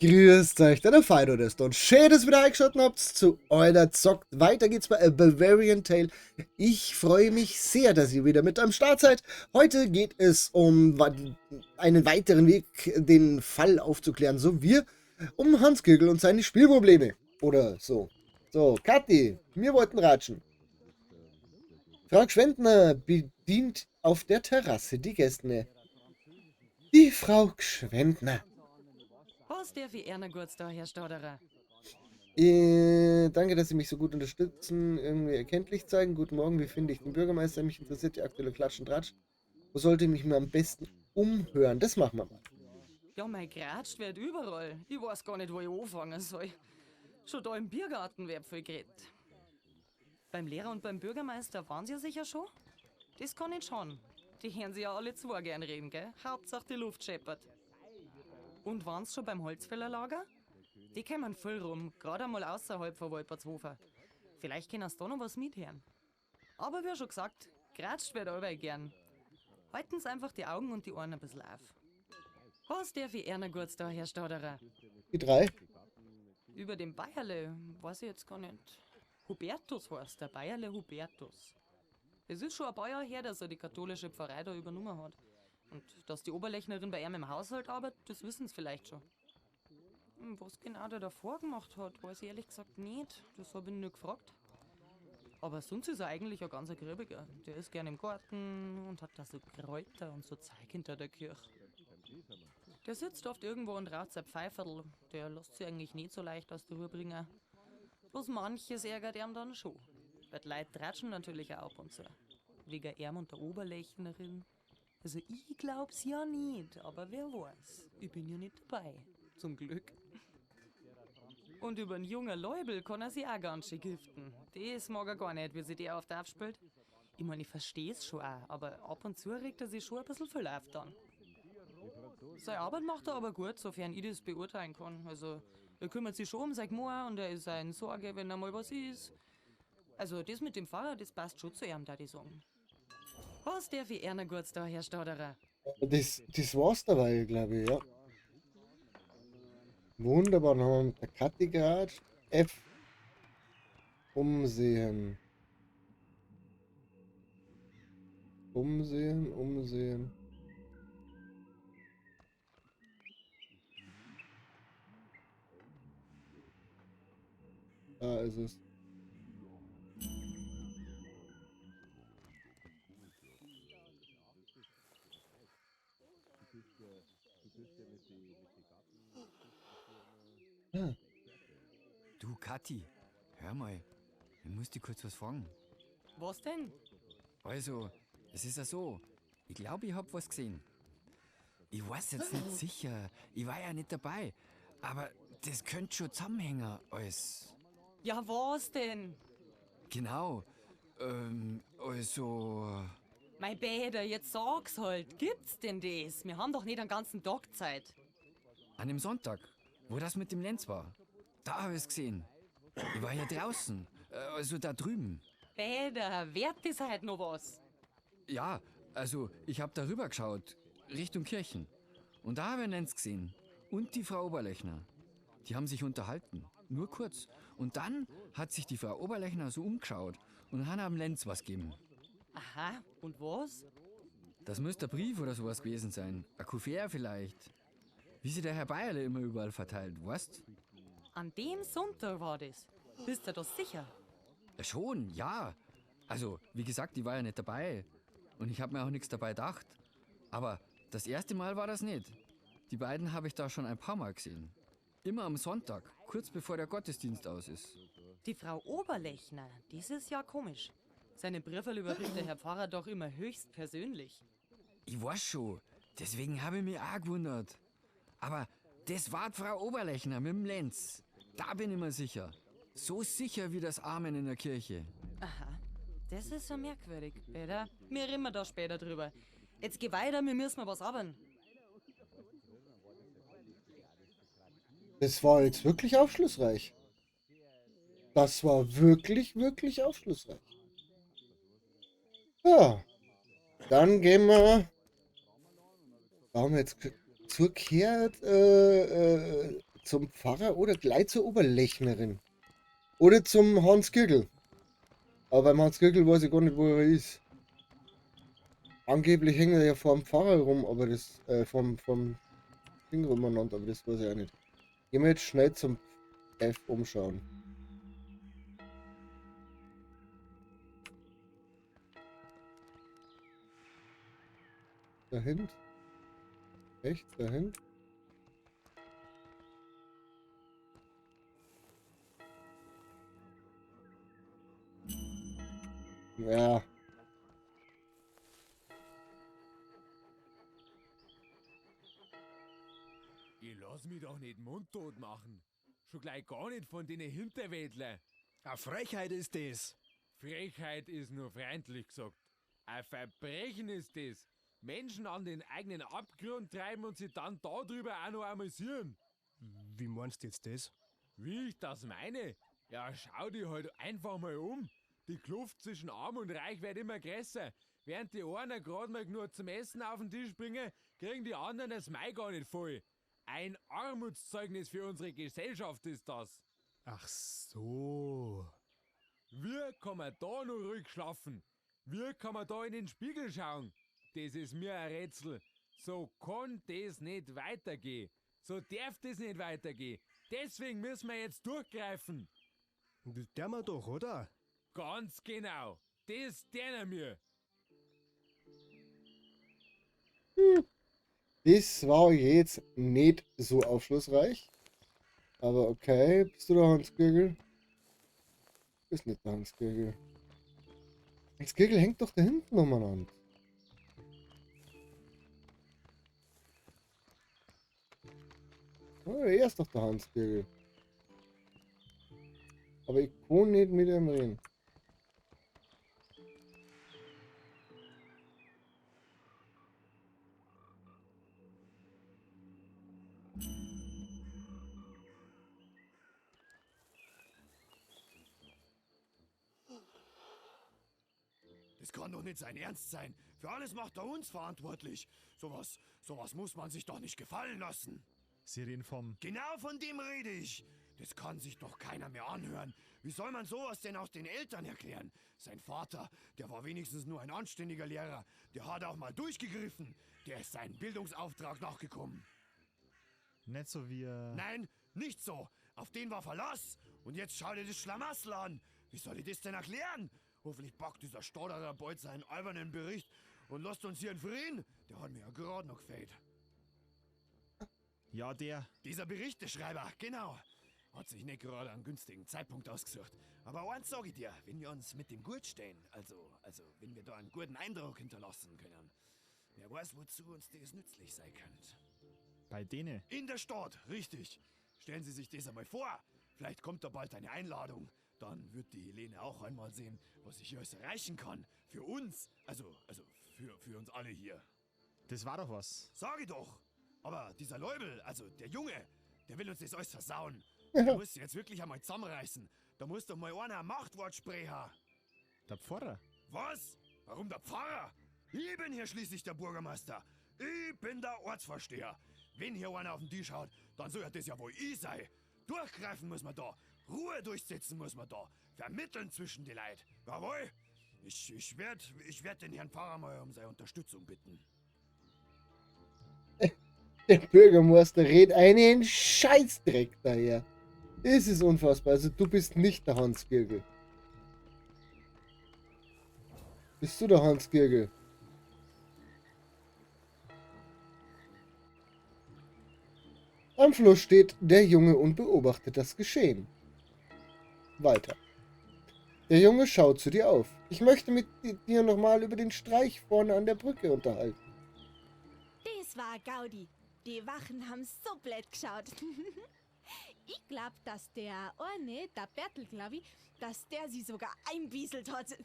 Grüßt euch, der Fido ist und schön, dass ihr wieder eingeschaltet habt zu Euler Zockt. Weiter geht's bei A Bavarian Tale. Ich freue mich sehr, dass ihr wieder mit am Start seid. Heute geht es um einen weiteren Weg, den Fall aufzuklären, sowie um Hans Kögel und seine Spielprobleme. Oder so. So, Kathi, wir wollten ratschen. Frau Gschwendner bedient auf der Terrasse die Gäste. Die Frau Gschwendner. Was darf ich einer kurz da, Herr Stauderer? Danke, dass Sie mich so gut unterstützen. Irgendwie erkenntlich zeigen. Guten Morgen, wie finde ich den Bürgermeister? Mich interessiert die aktuelle Klatsch und Tratsch. Wo sollte ich mich mal am besten umhören? Das machen wir mal. Ja, mein Gratscht wird überall. Ich weiß gar nicht, wo ich anfangen soll. Schon da im Biergarten wird viel geredet. Beim Lehrer und beim Bürgermeister waren sie ja sicher schon? Das kann ich schon. Die hören sie ja alle zwei gern reden, gell? Hauptsache die Luft scheppert. Und waren's schon beim Holzfällerlager? Die kämen voll rum, gerade einmal außerhalb von Wolpertshofer. Vielleicht können sie da noch was mithören. Aber wie schon gesagt, geratscht wird allweil gern. Halten's einfach die Augen und die Ohren ein bisschen auf. Was darf ich einer kurz da, Herr Stauderer? Die drei? Über den Bayerle, weiß ich jetzt gar nicht. Hubertus heißt der, Bayerle Hubertus. Es ist schon ein paar Jahre her, dass er die katholische Pfarrei da übernommen hat. Und dass die Oberlechnerin bei ihm im Haushalt arbeitet, das wissen sie vielleicht schon. Was genau der davor gemacht hat, weiß ich ehrlich gesagt nicht. Das hab ich ihn nur gefragt. Aber sonst ist er eigentlich ein ganz Grübiger. Der ist gern im Garten und hat da so Kräuter und so Zeug hinter der Kirche. Der sitzt oft irgendwo und raucht sein Pfeiferl. Der lässt sich eigentlich nicht so leicht aus der Ruhe bringen. Bloß manches ärgert ihn dann schon. Weil die Leute tratschen natürlich auch ab und zu. Wegen ihm und der Oberlechnerin. Also ich glaub's ja nicht, aber wer weiß. Ich bin ja nicht dabei. Zum Glück. Und über einen jungen Leubel kann er sich auch ganz schön giften. Das mag er gar nicht, wie sich der oft aufspielt. Ich mein, ich versteh's schon auch, aber ab und zu regt er sich schon ein bisschen viel auf dann. Seine Arbeit macht er aber gut, sofern ich das beurteilen kann. Also, er kümmert sich schon um sein Gmoor und er ist ein Sorge, wenn einmal was ist. Also, das mit dem Pfarrer, das passt schon zu ihm, da ich sagen. Was darf ich einer kurz da, Herr Stauderer? Das war's dabei, glaube ich, ja. Wunderbar, dann haben wir mit der Kathi geratscht. F. Umsehen. Umsehen, umsehen. Da ist es. Ah. Du, Kathi, hör mal, ich muss dich kurz was fragen. Was denn? Also, es ist ja so, ich glaube, ich hab was gesehen. Ich weiß jetzt nicht sicher, ich war ja nicht dabei, aber das könnte schon zusammenhängen alles. Ja, was denn? Genau, also... Mein Bäder, jetzt sag's halt, gibt's denn das? Wir haben doch nicht den ganzen Tag Zeit. An dem Sonntag, wo das mit dem Lenz war, da hab ich's gesehen. Ich war ja draußen, also da drüben. Bäder, wert das halt noch was? Ja, also ich hab da rüber geschaut, Richtung Kirchen. Und da hab ich Lenz gesehen. Und die Frau Oberlechner. Die haben sich unterhalten, nur kurz. Und dann hat sich die Frau Oberlechner so umgeschaut und hat am Lenz was gegeben. Aha, und was? Das müsste ein Brief oder sowas gewesen sein. Ein Kuvert vielleicht. Wie sie der Herr Bayerle immer überall verteilt, weißt? An dem Sonntag war das. Bist du da sicher? Ja, schon, ja. Also, wie gesagt, ich war ja nicht dabei. Und ich hab mir auch nichts dabei gedacht. Aber das erste Mal war das nicht. Die beiden hab ich da schon ein paar Mal gesehen. Immer am Sonntag, kurz bevor der Gottesdienst aus ist. Die Frau Oberlechner, das ist ja komisch. Seine Briefe überbringt der Herr Pfarrer doch immer höchst persönlich. Ich weiß schon, deswegen habe ich mich auch gewundert. Aber das war die Frau Oberlechner mit dem Lenz. Da bin ich mir sicher. So sicher wie das Amen in der Kirche. Aha, das ist ja merkwürdig, Peter. Wir reden da später drüber. Jetzt geh weiter, wir müssen mal was haben. Das war jetzt wirklich aufschlussreich. Das war wirklich, wirklich aufschlussreich. Ja, dann gehen wir. Warum jetzt zurückkehrt, Zum Pfarrer oder gleich zur Oberlechnerin. Oder zum Hans Gürgel. Aber beim Hans Gürgel weiß ich gar nicht, wo er ist. Angeblich hängt er ja vor dem Pfarrer rum, aber das, vom Ding rumeinander, aber das weiß ich auch nicht. Gehen wir jetzt schnell zum F umschauen. Dahin? Echt? Dahin? Ja. Ich lass mich doch nicht mundtot machen. Schon gleich gar nicht von den Hinterwäldler. A Frechheit ist das. Frechheit ist nur freundlich gesagt. Ein Verbrechen ist das. Menschen an den eigenen Abgrund treiben und sie dann darüber auch noch amüsieren. Wie meinst du jetzt das? Wie ich das meine? Ja, schau dich halt einfach mal um. Die Kluft zwischen Arm und Reich wird immer größer. Während die einen grad mal genug zum Essen auf den Tisch bringen, kriegen die anderen das Mai gar nicht voll. Ein Armutszeugnis für unsere Gesellschaft ist das. Ach so. Wie kann man da nur ruhig schlafen? Wie kann man da in den Spiegel schauen? Das ist mir ein Rätsel. So kann das nicht weitergehen. So darf das nicht weitergehen. Deswegen müssen wir jetzt durchgreifen. Das der wir doch, oder? Ganz genau. Das der mir. Das war jetzt nicht so aufschlussreich. Aber okay. Bist du der Hans Gürgel? Bist nicht der Hans Gürgel. Hans Gürgel hängt doch da hinten umeinander. Oh, er ist doch der Hans Gürgel. Aber ich kann nicht mit ihm reden. Das kann doch nicht sein Ernst sein. Für alles macht er uns verantwortlich. Sowas muss man sich doch nicht gefallen lassen. Sie reden vom... Genau von dem rede ich. Das kann sich doch keiner mehr anhören. Wie soll man sowas denn auch den Eltern erklären? Sein Vater, der war wenigstens nur ein anständiger Lehrer. Der hat auch mal durchgegriffen. Der ist seinem Bildungsauftrag nachgekommen. Nicht so wie... Nein, nicht so. Auf den war Verlass. Und jetzt schau dir das Schlamassel an. Wie soll ich das denn erklären? Hoffentlich packt dieser Stotterer bald seinen albernen Bericht und lasst uns hier in Frieden. Der hat mir ja gerade noch gefehlt. Ja, der. Dieser Berichteschreiber, genau. Hat sich nicht gerade einen günstigen Zeitpunkt ausgesucht. Aber eins sag ich dir, wenn wir uns mit dem gut stehen, also wenn wir da einen guten Eindruck hinterlassen können, wer weiß, wozu uns das nützlich sein könnte. Bei denen? In der Stadt, richtig. Stellen Sie sich das einmal vor. Vielleicht kommt da bald eine Einladung. Dann wird die Helene auch einmal sehen, was ich hier alles erreichen kann. Für uns, also für uns alle hier. Das war doch was. Sag ich doch. Aber dieser Leubel, also der Junge, der will uns das alles versauen. Der muss jetzt wirklich einmal zusammenreißen. Da muss doch mal einer ein Machtwort sprechen. Der Pfarrer? Was? Warum der Pfarrer? Ich bin hier schließlich der Bürgermeister. Ich bin der Ortsvorsteher. Wenn hier einer auf den Tisch haut, dann soll das ja wohl ich sein. Durchgreifen muss man da. Ruhe durchsetzen muss man da. Vermitteln zwischen die Leute. Jawohl. Ich werd den Herrn Pfarrer mal um seine Unterstützung bitten. Der Bürgermeister redet einen Scheißdreck daher. Es ist unfassbar. Also du bist nicht der Hans Gürgel. Bist du der Hans Gürgel? Am Fluss steht der Junge und beobachtet das Geschehen. Weiter. Der Junge schaut zu dir auf. Ich möchte mit dir nochmal über den Streich vorne an der Brücke unterhalten. Das war Gaudi. Die Wachen haben so blöd geschaut. Ich glaub, dass der eine, der Bertel, glaub ich, dass der sie sogar einbieselt hat.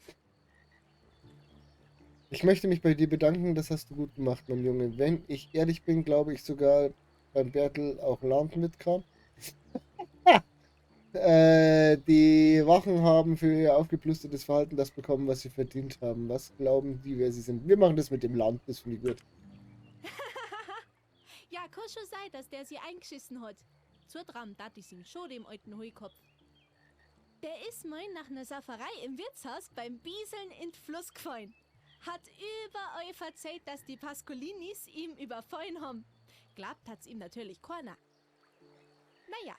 Ich möchte mich bei dir bedanken, das hast du gut gemacht, mein Junge. Wenn ich ehrlich bin, glaube ich sogar beim Bertel auch Land mitkam. Die Wachen haben für ihr aufgeblustertes Verhalten das bekommen, was sie verdient haben. Was glauben die, wer sie sind? Wir machen das mit dem Land, das finde ich gut. Ja, kann schon sein, dass der sie eingeschissen hat. Zutrauen dat ich's ihm schon, dem alten Heukopf. Der ist mal nach ner Sauferei im Wirtshaus beim Bieseln in den Fluss gefallen. Hat überall verzählt, dass die Pascolinis ihm überfallen haben. Glaubt hat's ihm natürlich keiner. Naja,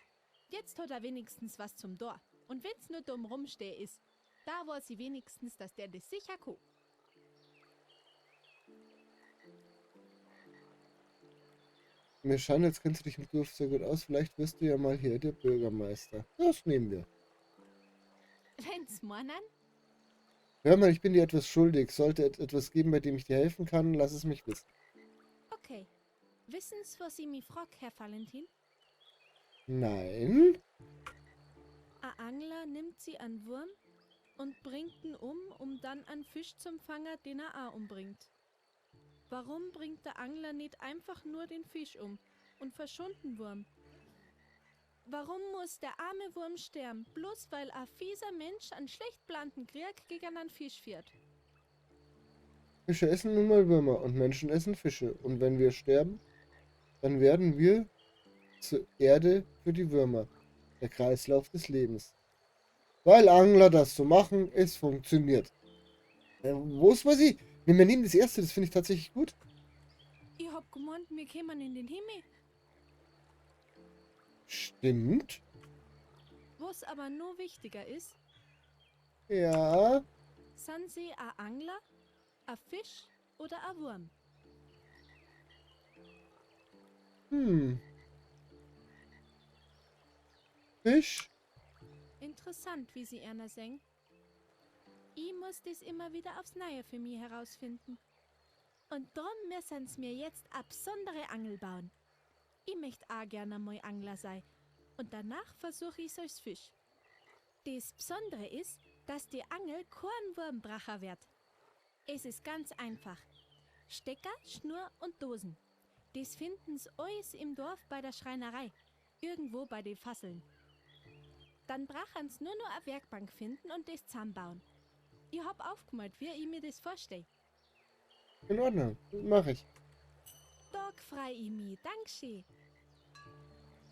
jetzt hat er wenigstens was zum Dor. Und wenn's nur dumm rumsteh ist, da weiß sie wenigstens, dass der das sicher kann. Mir scheint, als kennst du dich im Dorf sehr gut aus. Vielleicht wirst du ja mal hier der Bürgermeister. Das nehmen wir. Wenn's meinen? Hör mal, ich bin dir etwas schuldig. Sollte es etwas geben, bei dem ich dir helfen kann, lass es mich wissen. Okay. Wissen's, was ich mich frag, Herr Valentin? Nein. A Angler nimmt sie an Wurm und bringt ihn um, um dann an Fisch zum Fanger, den er auch umbringt. Warum bringt der Angler nicht einfach nur den Fisch um und verschont den Wurm? Warum muss der arme Wurm sterben, bloß weil a fieser Mensch einen schlecht geplanten Krieg gegen einen Fisch führt? Fische essen nun mal Würmer und Menschen essen Fische. Und wenn wir sterben, dann werden wir zur Erde für die Würmer. Der Kreislauf des Lebens. Weil Angler das so machen, es funktioniert. Wo ist was ich? Wir nehmen das erste, das finde ich tatsächlich gut. Ich hab gemeint, wir kämen in den Himmel. Stimmt. Was aber noch wichtiger ist, Ja. Sind sie a Angler, a Fisch oder a Wurm? Fisch? Interessant, wie sie einer singen. Ich muss das immer wieder aufs Neue für mich herausfinden. Und drum müssen's mir jetzt a besondere Angel bauen. Ich möcht auch gern einmal Angler sein. Und danach versuch ich's als Fisch. Das Besondere ist, dass die Angel kein Wurmbracher wird. Es ist ganz einfach. Stecker, Schnur und Dosen. Das finden's alles im Dorf bei der Schreinerei. Irgendwo bei den Fasseln. Dann brachen's nur noch eine Werkbank finden und das zusammenbauen. Ich hab aufgemalt, wie ich mir das vorstell. In Ordnung, mach ich. Tag frei ich mich, Dankeschön.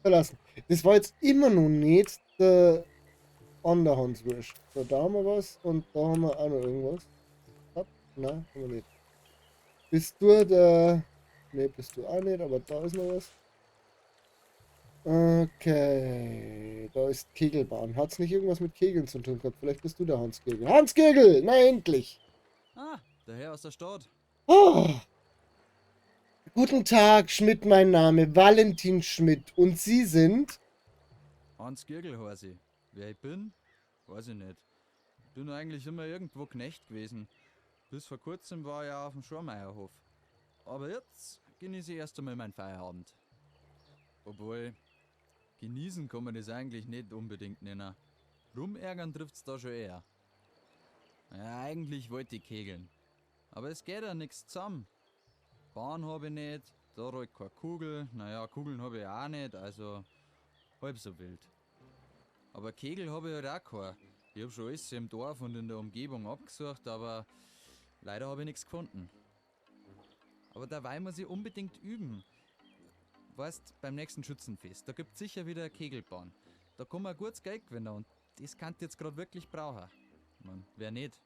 Verlassen. Das war jetzt immer noch nicht der Underhandswurst. So, da haben wir was und da haben wir auch noch irgendwas. Hopp, nein, haben wir nicht. Bist du der... Ne, bist du auch nicht, aber da ist noch was. Okay, da ist Kegelbahn. Hat's nicht irgendwas mit Kegeln zu tun gehabt? Vielleicht bist du der Hans Kegel. Hans Kegel! Na endlich! Ah, der Herr aus der Stadt. Oh. Guten Tag, Schmidt, mein Name. Valentin Schmidt. Und Sie sind? Hans Girgel heiße ich. Wer ich bin? Weiß ich nicht. Bin eigentlich immer irgendwo Knecht gewesen. Bis vor kurzem war ich ja auf dem Schormeierhof. Aber jetzt genieße ich erst einmal meinen Feierabend. Obwohl, genießen kann man das eigentlich nicht unbedingt nennen. Rumärgern trifft's da schon eher. Ja, eigentlich wollte ich kegeln. Aber es geht ja nix zusammen. Bahn hab ich nicht, da rollt keine Kugel, naja, Kugeln hab ich auch nicht, also halb so wild. Aber Kegel hab ich halt auch keinen. Ich hab schon alles im Dorf und in der Umgebung abgesucht, aber leider hab ich nix gefunden. Aber dabei muss ich unbedingt üben. Weißt, beim nächsten Schützenfest, da gibt's sicher wieder eine Kegelbahn. Da kann man gutes Geld gewinnen und das kann ich jetzt grad wirklich brauchen. Ich mein, wer nicht?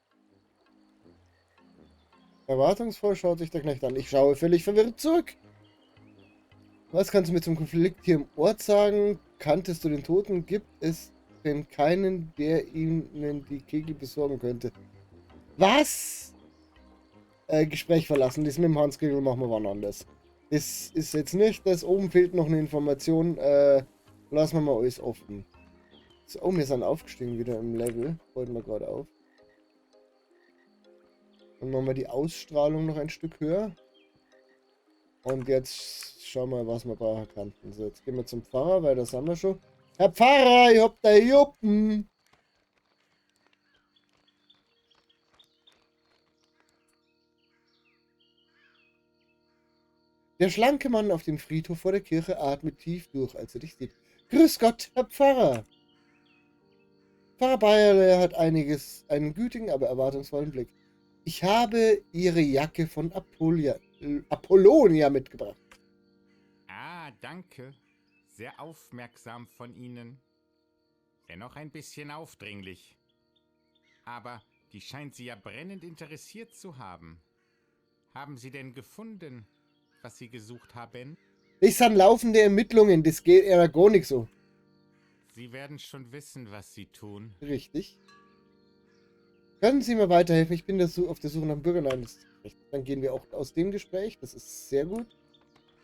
Erwartungsvoll schaut sich der Knecht an. Ich schaue völlig verwirrt zurück. Was kannst du mir zum Konflikt hier im Ort sagen? Kanntest du den Toten? Gibt es denn keinen, der ihnen die Kegel besorgen könnte? Was? Gespräch verlassen. Das mit dem Hans Kegel machen wir wann anders. Das ist jetzt nicht das. Oben fehlt noch eine Information. Lassen wir mal alles offen. So, oh, wir sind aufgestiegen wieder im Level. Wollten wir gerade auf. Dann machen wir die Ausstrahlung noch ein Stück höher. Und jetzt schauen wir, was wir brauchen könnten. So, jetzt gehen wir zum Pfarrer, weil das haben wir schon. Herr Pfarrer, ich hab da Juppen! Der schlanke Mann auf dem Friedhof vor der Kirche atmet tief durch, als er dich sieht. Grüß Gott, Herr Pfarrer! Pfarrer Bayerle hat einen gütigen, aber erwartungsvollen Blick. Ich habe Ihre Jacke von Apollonia mitgebracht. Ah, danke. Sehr aufmerksam von Ihnen. Wenn auch ein bisschen aufdringlich. Aber die scheint Sie ja brennend interessiert zu haben. Haben Sie denn gefunden, was Sie gesucht haben? Das sind laufende Ermittlungen, das geht ja gar nicht so. Sie werden schon wissen, was Sie tun. Richtig. Können Sie mir weiterhelfen? Ich bin auf der Suche nach dem Bürger. Nein, das ist richtig. Dann gehen wir auch aus dem Gespräch. Das ist sehr gut.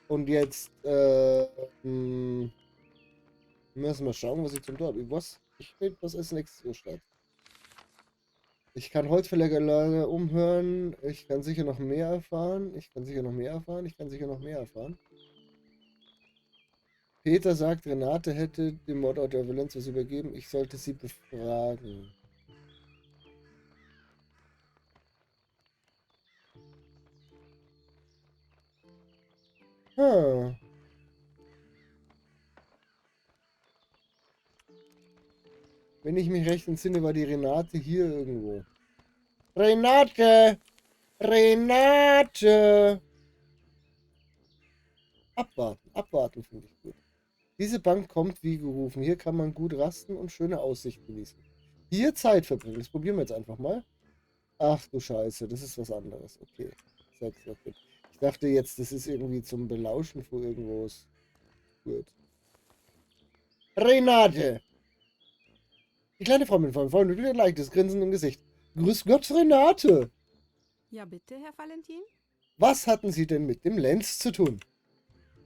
Und jetzt müssen wir schauen, was ich zum Tor habe. Ich weiß nicht, was als nächstes so steht. Ich kann Holzfällergelage umhören. Ich kann sicher noch mehr erfahren. Ich kann sicher noch mehr erfahren. Ich kann sicher noch mehr erfahren. Peter sagt, Renate hätte dem Mordort der Valenz was übergeben. Ich sollte sie befragen. Hm. Wenn ich mich recht entsinne, war die Renate hier irgendwo. Renate! Renate! Abwarten, abwarten finde ich gut. Diese Bank kommt wie gerufen. Hier kann man gut rasten und schöne Aussicht genießen. Hier Zeit verbringen. Das probieren wir jetzt einfach mal. Ach du Scheiße, das ist was anderes. Okay. 6, okay. Ich dachte jetzt, das ist irgendwie zum Belauschen vor irgendwas. Gut. Renate! Die kleine Frau mit vollen Freund mit ein leichtes Grinsen im Gesicht. Grüß Gott, Renate! Ja, bitte, Herr Valentin? Was hatten Sie denn mit dem Lenz zu tun?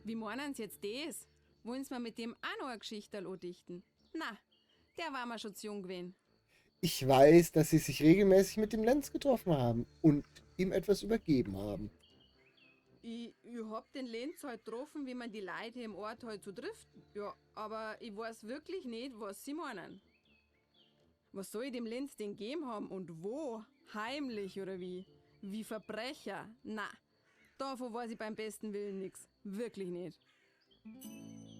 Wie meinen Sie jetzt das? Wollen Sie mir mit dem auch noch eine Geschichte andichten? Na, der war mir schon zu jung gewesen. Ich weiß, dass Sie sich regelmäßig mit dem Lenz getroffen haben und ihm etwas übergeben haben. Ich hab den Lenz halt getroffen, wie man die Leute im Ort halt so trifft. Ja, aber ich weiß wirklich nicht, was sie meinen. Was soll ich dem Lenz denn gegeben haben und wo? Heimlich oder wie? Wie Verbrecher? Na, davon weiß ich beim besten Willen nix. Wirklich nicht.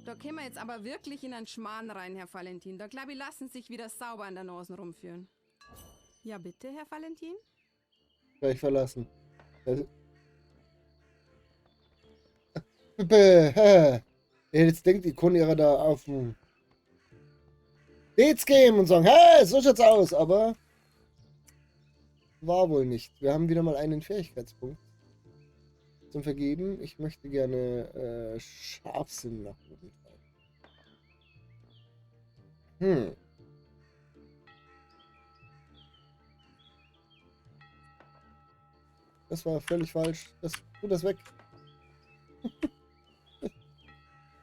Da kämen wir jetzt aber wirklich in einen Schmarrn rein, Herr Valentin. Da glaub ich, lassen sich wieder sauber an der Nase rumführen. Ja, bitte, Herr Valentin? Gleich verlassen. Also jetzt denkt die Kunde ihrer da auf dem Dates geben und sagen, hey, so schaut's aus, aber war wohl nicht. Wir haben wieder mal einen Fähigkeitspunkt zum Vergeben. Ich möchte gerne Scharfsinn nach oben treiben. Das war völlig falsch. Das, tu das weg.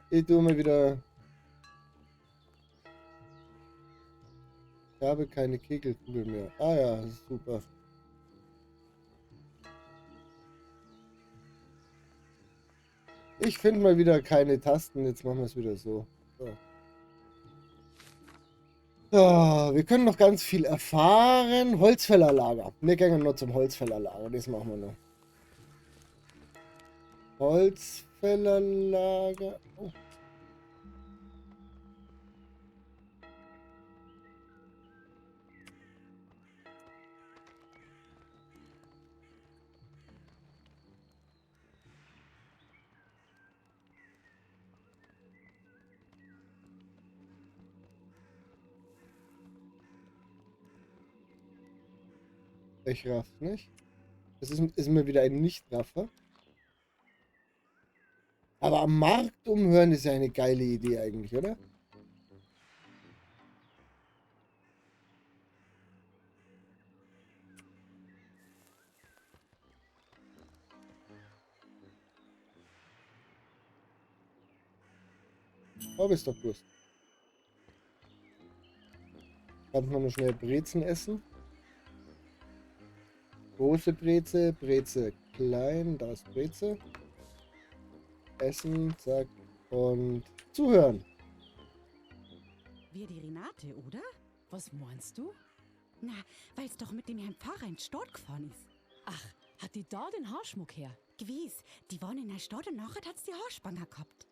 Ich tue mal wieder. Ich habe keine Kegelkugel mehr. Ah ja, super. Ich finde mal wieder keine Tasten. Jetzt machen wir es wieder so. So. So, wir können noch ganz viel erfahren. Holzfällerlager. Wir gehen noch zum Holzfällerlager. Das machen wir noch. Holzfällerlager. Oh. Ich raff nicht. Das ist mir wieder ein Nicht-Raffer. Aber am Markt umhören ist ja eine geile Idee eigentlich, oder? Oh, bist doch bloß. Kann man noch schnell Brezen essen? Große Breze, Breze klein, da ist Breze. Essen, zack, und zuhören. Wir die Renate, oder? Was meinst du? Na, weil's doch mit dem Herrn Pfarrer in Stadt gefahren ist. Ach, hat die da den Haarschmuck her? Gewiss, die waren in der Stadt und nachher hat's die Haarspange gehabt.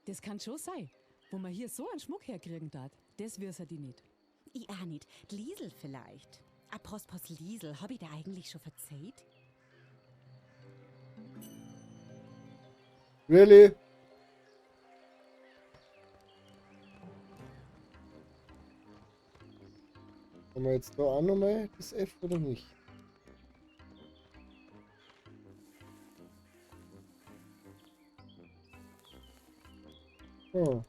Das kann schon sein. Wo man hier so einen Schmuck herkriegen darf, das wir's ja die nicht. Ich auch nicht. Die Liesel vielleicht. Apropos Liesel, hab ich da eigentlich schon verzeiht? Really? jetzt da auch nochmal das F oder nicht? Oh.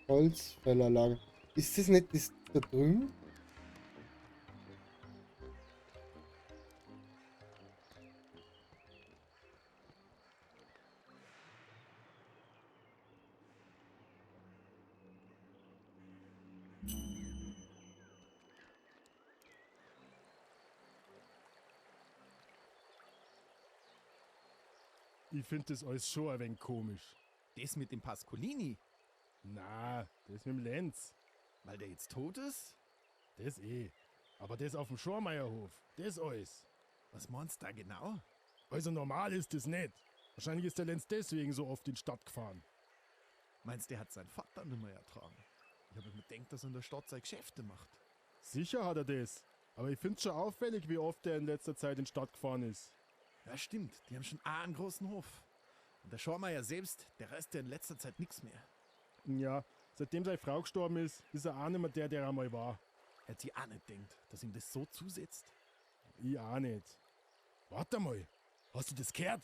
Holzfällerlager. Ist das nicht das da drüben? Ich find das alles schon ein wenig komisch. Das mit dem Pascolini? Na, das mit dem Lenz. Weil der jetzt tot ist? Das eh. Aber das auf dem Schormeierhof, das alles. Was meinst du da genau? Also normal ist das nicht. Wahrscheinlich ist der Lenz deswegen so oft in die Stadt gefahren. Meinst du, der hat seinen Vater nicht mehr ertragen? Ich hab mir gedacht, dass er in der Stadt seine Geschäfte macht. Sicher hat er das. Aber ich find's schon auffällig, wie oft er in letzter Zeit in die Stadt gefahren ist. Ja, stimmt. Die haben schon einen großen Hof. Und der Schormeier selbst, der reißt ja in letzter Zeit nichts mehr. Ja, seitdem seine Frau gestorben ist, ist er auch nicht mehr der, der er einmal war. Hätte sie auch nicht gedacht, dass ihm das so zusetzt? Ich auch nicht. Warte mal, hast du das gehört?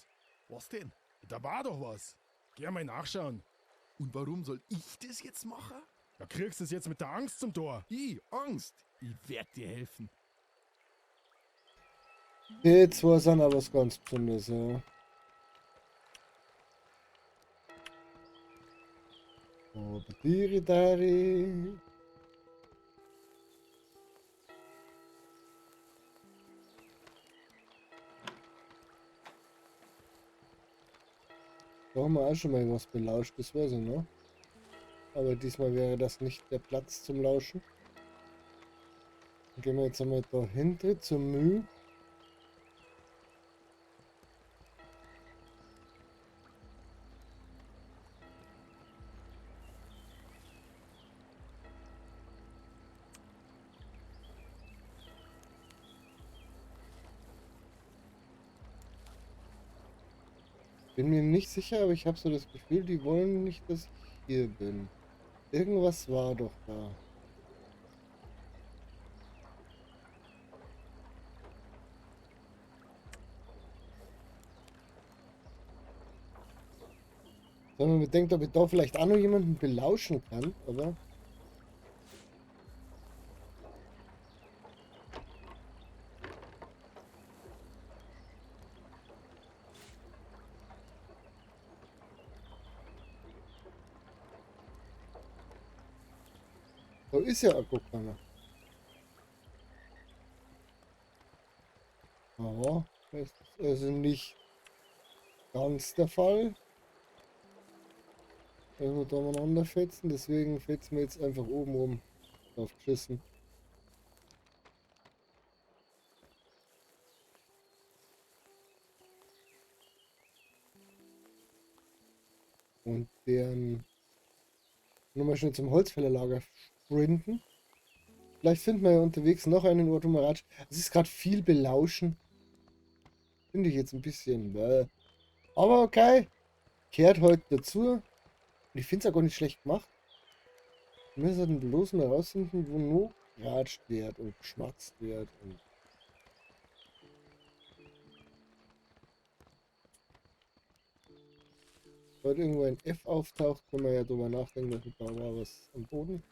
Was denn? Da war doch was. Geh mal nachschauen. Und warum soll ich das jetzt machen? Ja, kriegst du es jetzt mit der Angst zum Tor? Ich, Angst? Ich werd dir helfen. Die zwei sind aber was ganz Besonderes, ja. Dari. Da haben wir auch schon mal was belauscht, das weiß ich noch. Aber diesmal wäre das nicht der Platz zum Lauschen. Dann gehen wir jetzt einmal da hinten zum Müh. Bin mir nicht sicher, aber ich habe so das Gefühl, die wollen nicht, dass ich hier bin. Irgendwas war doch da. Wenn man bedenkt, ob ich da vielleicht auch noch jemanden belauschen kann, oder? Da ist ja auch gar keiner. Aber das ist also nicht ganz der Fall. Wenn wir da umeinander fetzen, deswegen fetzen wir jetzt einfach oben rum. Drauf geschissen. Und deren nochmal schnell zum Holzfällerlager sprinten. Vielleicht finden wir ja unterwegs noch einen Ort, wo man ratscht. Es ist gerade viel belauschen. Finde ich jetzt ein bisschen. Bäh. Aber okay. Kehrt heute dazu. Und ich finde es auch gar nicht schlecht gemacht. Wir müssen bloß mal rausfinden, wo nur geratscht wird und geschmatzt wird. Und sobald irgendwo ein F auftaucht, können wir ja drüber nachdenken, dass da war was am Boden.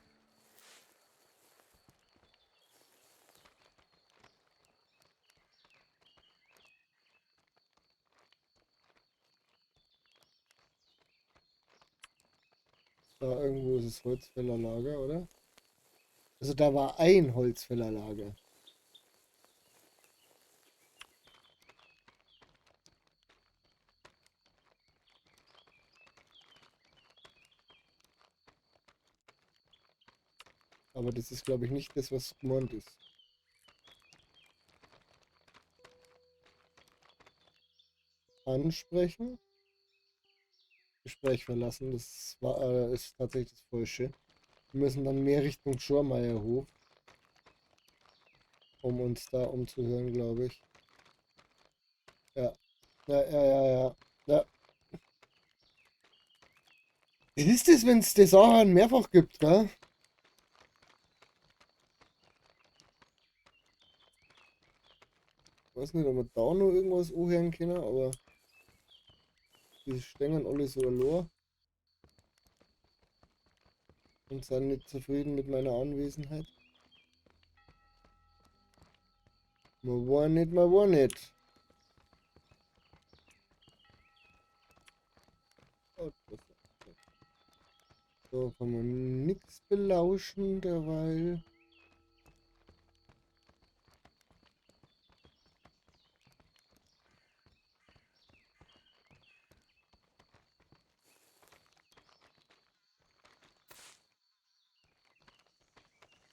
Da irgendwo ist das Holzfällerlager, oder? Also da war ein Holzfällerlager. Aber das ist, glaube ich, nicht das, was gemeint ist. Ansprechen. Gespräch verlassen, das war, ist tatsächlich das Falsche. Wir müssen dann mehr Richtung Schormeierhof, um uns da umzuhören, glaube ich. Ja. Ja, ja, ja, ja. Ja. Das ist es, wenn es die Sachen mehrfach gibt, gell? Ich weiß nicht, ob wir da noch irgendwas anhören können, aber die stehen alle so allein und sind nicht zufrieden mit meiner Anwesenheit. Man war nicht, man war nicht. So, kann man nichts belauschen derweil.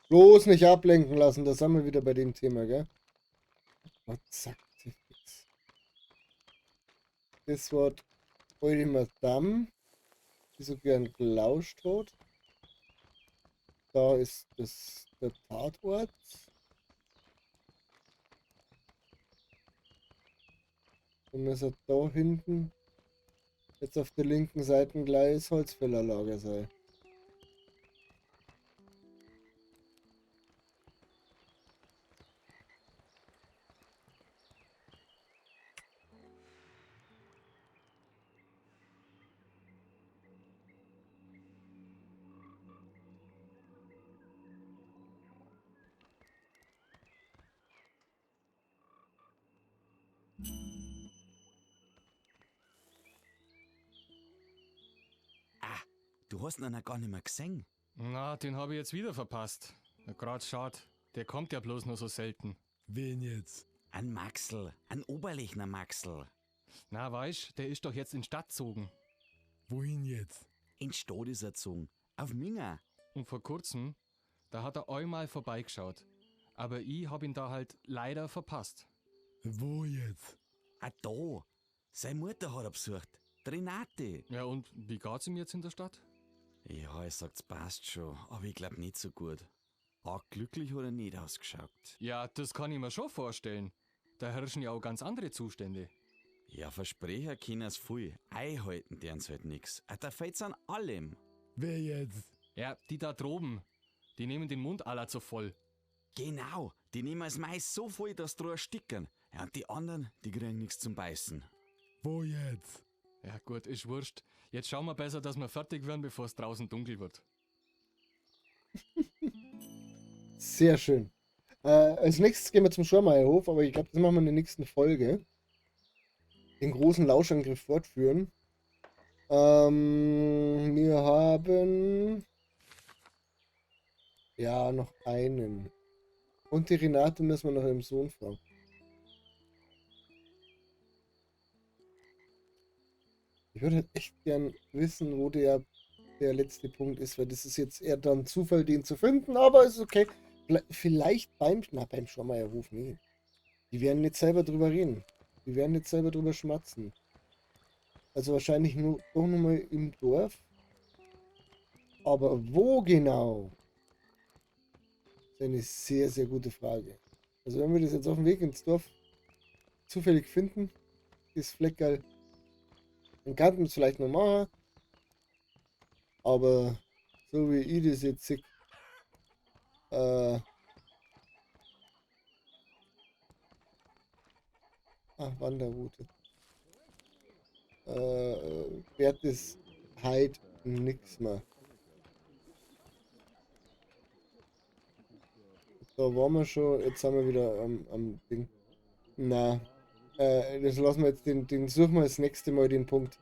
Bloß nicht ablenken lassen, da sind wir wieder bei dem Thema, gell? Oh, zack, das Wort alte Madame, die so gern gelauscht hat. Da ist das der Tatort. Und wir sind da hinten jetzt auf der linken Seite gleich das Holzfällerlager sein. Du hast ihn noch gar nicht mehr gesehen. Na, den habe ich jetzt wieder verpasst. Na, grad schad. Der kommt ja bloß nur so selten. Wen jetzt? An Maxl, an Oberlechner Maxl. Na, weißt, der ist doch jetzt in Stadt gezogen. Wohin jetzt? In Stadt ist er gezogen. Auf Minga. Und vor kurzem, da hat er einmal vorbeigeschaut. Aber ich hab ihn da halt leider verpasst. Wo jetzt? Ah, da. Seine Mutter hat er besucht. Die Renate. Ja, und wie geht's ihm jetzt in der Stadt? Ja, er sagt's passt schon, aber ich glaub nicht so gut. Arg glücklich hat er nicht ausgeschaut. Ja, das kann ich mir schon vorstellen. Da herrschen ja auch ganz andere Zustände. Ja, Versprecher können's viel. Einhalten dern's halt nix. Ah, da fehlt's an allem. Wer jetzt? Ja, die da droben. Die nehmen den Mund aller zu voll. Genau, die nehmen das Mais so voll, dass sie ersticken. Ja, und die anderen, die kriegen nix zum Beißen. Wo jetzt? Ja gut, ist wurscht. Jetzt schauen wir besser, dass wir fertig werden, bevor es draußen dunkel wird. Sehr schön. Als nächstes gehen wir zum Schormeierhof, aber ich glaube, das machen wir in der nächsten Folge. Den großen Lauschangriff fortführen. Wir haben ja noch einen. Und die Renate müssen wir nach ihrem Sohn fragen. Ich würde halt echt gern wissen, wo der letzte Punkt ist, weil das ist jetzt eher dann Zufall, den zu finden, aber ist okay. Vielleicht beim Schormeierhof, nee. Die werden nicht selber drüber reden. Die werden nicht selber drüber schmatzen. Also wahrscheinlich nur doch nochmal im Dorf. Aber wo genau? Das ist eine sehr, sehr gute Frage. Also wenn wir das jetzt auf dem Weg ins Dorf zufällig finden, ist Fleckerl. Dann kann man es vielleicht noch machen. Aber so wie ich das jetzt sehe, Wanderroute. Wird es halt nix mehr. Da waren wir schon, jetzt sind wir wieder am Ding. Na, das lassen wir jetzt, den suchen wir das nächste Mal, den Punkt.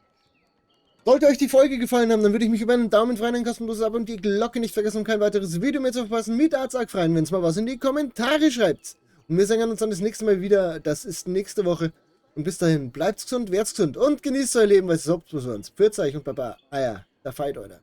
Sollte euch die Folge gefallen haben, dann würde ich mich über einen Daumen freuen, ein kostenloses Abo und die Glocke nicht vergessen, um kein weiteres Video mehr zu verpassen. Mit Arzak freuen, wenn's mal was in die Kommentare schreibt. Und wir sehen uns dann das nächste Mal wieder. Das ist nächste Woche. Und bis dahin, bleibt gesund, werdet gesund und genießt euer Leben, weil es ist uns. Pfiat euch und Baba. Ah ja, der Fight, Alter.